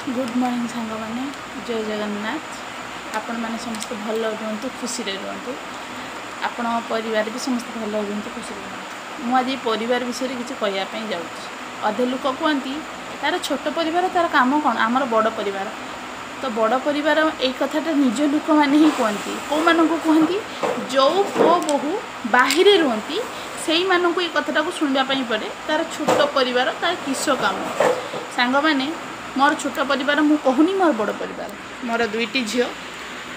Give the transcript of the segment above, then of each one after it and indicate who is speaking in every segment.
Speaker 1: Good morning ସାଙ୍ଗମାନେ, ଜୟ ଜଗନ୍ନାଥ। ଆପଣମାନେ ସମସ୍ତେ ଭଲ ରୁହନ୍ତୁ, ଖୁସିରେ ରୁହନ୍ତୁ। ଆପଣଙ୍କ ପରିବାର ବି ସମସ୍ତେ ଭଲ ରୁହନ୍ତୁ, ଖୁସିରେ ରୁହନ୍ତୁ। ମୁଁ ଆଜି ପରିବାର ବିଷୟରେ କିଛି କହିବା ପାଇଁ ଯାଉଛି। ଅଧେ ଲୋକ କୁହନ୍ତି ତାର ଛୋଟ ପରିବାର, ତାର କାମ କ'ଣ, ଆମର ବଡ଼ ପରିବାର। ତ ବଡ଼ ପରିବାର ଏଇ କଥାଟା ନିଜ ଲୋକମାନେ ହିଁ କୁହନ୍ତି। କେଉଁମାନଙ୍କୁ କୁହନ୍ତି? ଯେଉଁ ପୁଅ ବୋହୂ ବାହିରେ ରୁହନ୍ତି ସେଇମାନଙ୍କୁ ଏଇ କଥାଟାକୁ ଶୁଣିବା ପାଇଁ ପଡ଼େ, ତାର ଛୋଟ ପରିବାର, ତାର କିସ କାମ। ସାଙ୍ଗମାନେ, ମୋର ଛୋଟ ପରିବାର ମୁଁ କହୁନି, ମୋର ବଡ଼ ପରିବାର। ମୋର ଦୁଇଟି ଝିଅ,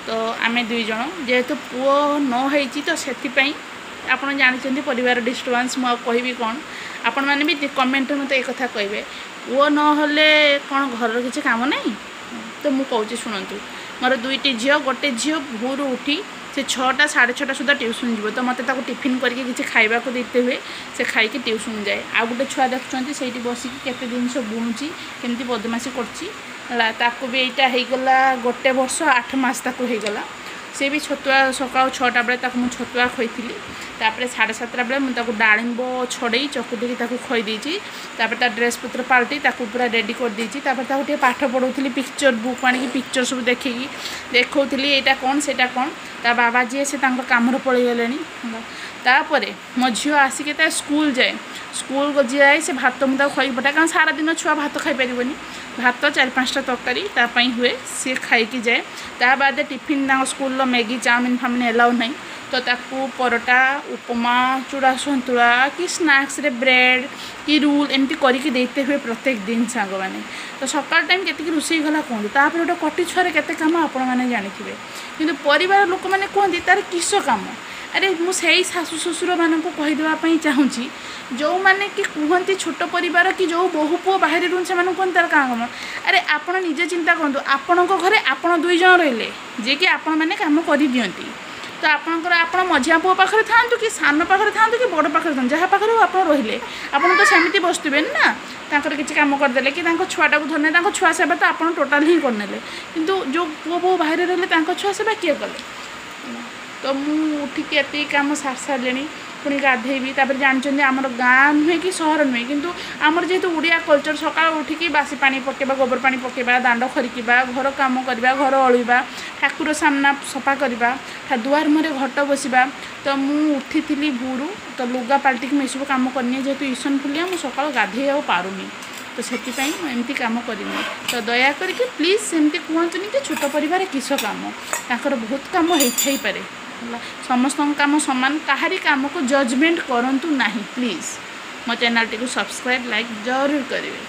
Speaker 1: ତ ଆମେ ଦୁଇ ଜଣ। ଯେହେତୁ ପୁଅ ନ ହେଇଛି ତ ସେଥିପାଇଁ ଆପଣ ଜାଣିଛନ୍ତି ପରିବାର ଡିଷ୍ଟର୍ବାନ୍ସ, ମୁଁ ଆଉ କହିବି କ'ଣ? ଆପଣମାନେ ବି କମେଣ୍ଟରେ ମୋତେ ଏ କଥା କହିବେ, ପୁଅ ନହେଲେ କ'ଣ ଘରର କିଛି କାମ ନାହିଁ? ତ ମୁଁ କହୁଛି ଶୁଣନ୍ତୁ। ମୋର ଦୁଇଟି ଝିଅ, ଗୋଟେ ଝିଅ ଭୋରୁ ଉଠି ସେ 6ଟା 6:30 ସୁଦ୍ଧା ଟ୍ୟୁସନ୍ ଯିବ, ତ ମୋତେ ତାକୁ ଟିଫିନ୍ କରିକି କିଛି ଖାଇବାକୁ ଦେଇତେ ହୁଏ, ସେ ଖାଇକି ଟ୍ୟୁସନ୍ ଯାଏ। ଆଉ ଗୋଟେ ଛୁଆ ଦେଖୁଛନ୍ତି ସେଇଠି ବସିକି କେତେ ଜିନିଷ ବୁଣୁଛି, କେମିତି ବଦମାସି କରୁଛି ହେଲା। ତାକୁ ବି ଏଇଟା ହେଇଗଲା 1 ବର୍ଷ 8 ମାସ ତାକୁ ହେଇଗଲା। ସେ ବି ଛତୁଆ ସକାଳୁ 6ଟା ବେଳେ ତାକୁ ମୁଁ ଛତୁଆ ଖୋଇଥିଲି। ତାପରେ 7:30 ବେଳେ ମୁଁ ତାକୁ ଡାଳିମ୍ବ ଛଡ଼େଇ ଚକୁଟିକି ତାକୁ ଖୋଇ ଦେଇଛି। ତାପରେ ତା ଡ୍ରେସ୍ ପତ୍ର ପାଲଟି ତାକୁ ପୁରା ରେଡ଼ି କରିଦେଇଛି। ତାପରେ ତାକୁ ଟିକେ ପାଠ ପଢ଼ଉଥିଲି, ପିକ୍ଚର ବୁକ୍ ଆଣିକି ପିକ୍ଚର ସବୁ ଦେଖିକି ଦେଖାଉଥିଲି, ଏଇଟା କ'ଣ ସେଇଟା କ'ଣ। ତା ବାବା ଯିଏ ସେ ତାଙ୍କ କାମରେ ପଳେଇଗଲେଣି। ତାପରେ ମୋ ଝିଅ ଆସିକି ତା ସ୍କୁଲ ଯାଏ, ସ୍କୁଲ ଯାଏ ସେ ଭାତ ମୁଁ ତାକୁ ଖୋଇକି ପଠାଏ, କାରଣ ସାରାଦିନ ଛୁଆ ଭାତ ଖାଇପାରିବନି। ଭାତ 4 5ଟା ତରକାରୀ ତା ପାଇଁ ହୁଏ, ସିଏ ଖାଇକି ଯାଏ। ତା ବାଦେ ଟିଫିନ୍ ତାଙ୍କ ସ୍କୁଲର ମ୍ୟାଗି ଚାଉମିନ୍ ଫାଉମିନ୍ ଏଲାଉ ନାହିଁ, ତ ତାକୁ ପରଟା, ଉପମା, ଚୂଡ଼ା ସନ୍ତୁଳା କି ସ୍ନାକ୍ସରେ ବ୍ରେଡ଼୍ କି ରୁଲ୍ ଏମିତି କରିକି ଦେଇତେ ହୁଏ ପ୍ରତ୍ୟେକ ଦିନ ସାଙ୍ଗମାନେ। ତ ସକାଳ ଟାଇମ୍ କେତିକି ରୋଷେଇ ଗଲା କୁହନ୍ତୁ। ତାପରେ ଗୋଟେ କଟି ଛୁଆରେ କେତେ କାମ ଆପଣମାନେ ଜାଣିଥିବେ। କିନ୍ତୁ ପରିବାର ଲୋକମାନେ କୁହନ୍ତି ତାର କିସ କାମ। ଆରେ ମୁଁ ସେଇ ଶାଶୁ ଶ୍ୱଶୁରମାନଙ୍କୁ କହିଦେବା ପାଇଁ ଚାହୁଁଛି, ଯେଉଁମାନେ କି କୁହନ୍ତି ଛୋଟ ପରିବାର କି ଯେଉଁ ବୋହୂ ପୁଅ ବାହାରେ ରୁହନ୍ତି ସେମାନଙ୍କୁ କୁହନ୍ତି ତାର କାମ। ଆରେ ଆପଣ ନିଜେ ଚିନ୍ତା କରନ୍ତୁ, ଆପଣଙ୍କ ଘରେ ଆପଣ 2 ଜଣ ରହିଲେ, ଯିଏକି ଆପଣମାନେ କାମ କରିଦିଅନ୍ତି, ତ ଆପଣଙ୍କର ଆପଣ ମଝିଆ ପୁଅ ପାଖରେ ଥାଆନ୍ତୁ କି ସାନ ପାଖରେ ଥାଆନ୍ତୁ କି ବଡ଼ ପାଖରେ ଥାଆନ୍ତୁ, ଯାହା ପାଖରେ ହଉ ଆପଣ ରହିଲେ, ଆପଣ ତ ସେମିତି ବସୁଥିବେନି ନା। ତାଙ୍କର କିଛି କାମ କରିଦେଲେ କି ତାଙ୍କ ଛୁଆଟାକୁ ଧରିନେଲେ, ତାଙ୍କ ଛୁଆ ସେବା ତ ଆପଣ ଟୋଟାଲ୍ ହିଁ କରିନେଲେ, କିନ୍ତୁ ଯେଉଁ ପୁଅ ବୋହୂ ବାହାରେ ରହିଲେ ତାଙ୍କ ଛୁଆ ସେବା କିଏ କଲେ? ତ ମୁଁ ଉଠିକି ଏତିକି କାମ ସାରି ସାରିଲିଣି, ପୁଣି ଗାଧେଇବି। ତାପରେ ଜାଣିଛନ୍ତି ଆମର ଗାଁ ନୁହେଁ କି ସହର ନୁହେଁ, କିନ୍ତୁ ଆମର ଯେହେତୁ ଓଡ଼ିଆ କଲଚର୍, ସକାଳୁ ଉଠିକି ବାସି ପାଣି ପକାଇବା, ଗୋବର ପାଣି ପକାଇବା, ଦାଣ୍ଡ ଖରିକିବା, ଘର କାମ କରିବା, ଘର ଅଳିବା, ଠାକୁର ସାମ୍ନା ସଫା କରିବା, ଦୁଆର ମୁହଁରେ ଘଟ ବସିବା। ତ ମୁଁ ଉଠିଥିଲି ଭୋରୁ, ତ ଲୁଗା ପାଲଟିକି ମୁଁ ଏସବୁ କାମ କରିନିଏ। ଯେହେତୁ ଇସନ ଫୁଲିଆ ମୁଁ ସକାଳୁ ଗାଧେଇ ଆଉ ପାରୁନି, ତ ସେଥିପାଇଁ ମୁଁ ଏମିତି କାମ କରିନି। ତ ଦୟା କରିକି ପ୍ଲିଜ୍ ସେମିତି କୁହନ୍ତୁନି କି ଛୋଟ ପରିବାର କିସ କାମ, ତାଙ୍କର ବହୁତ କାମ ହେଇଥାଇପାରେ। ହେଲା, ସମସ୍ତଙ୍କ କାମ ସମାନ, କାହାରି କାମକୁ ଜଜମେଣ୍ଟ କରନ୍ତୁ ନାହିଁ ପ୍ଲିଜ୍। ମୋ ଚ୍ୟାନେଲ୍ଟିକୁ ସବସ୍କ୍ରାଇବ୍, ଲାଇକ୍ ଜରୁର କରିବେ।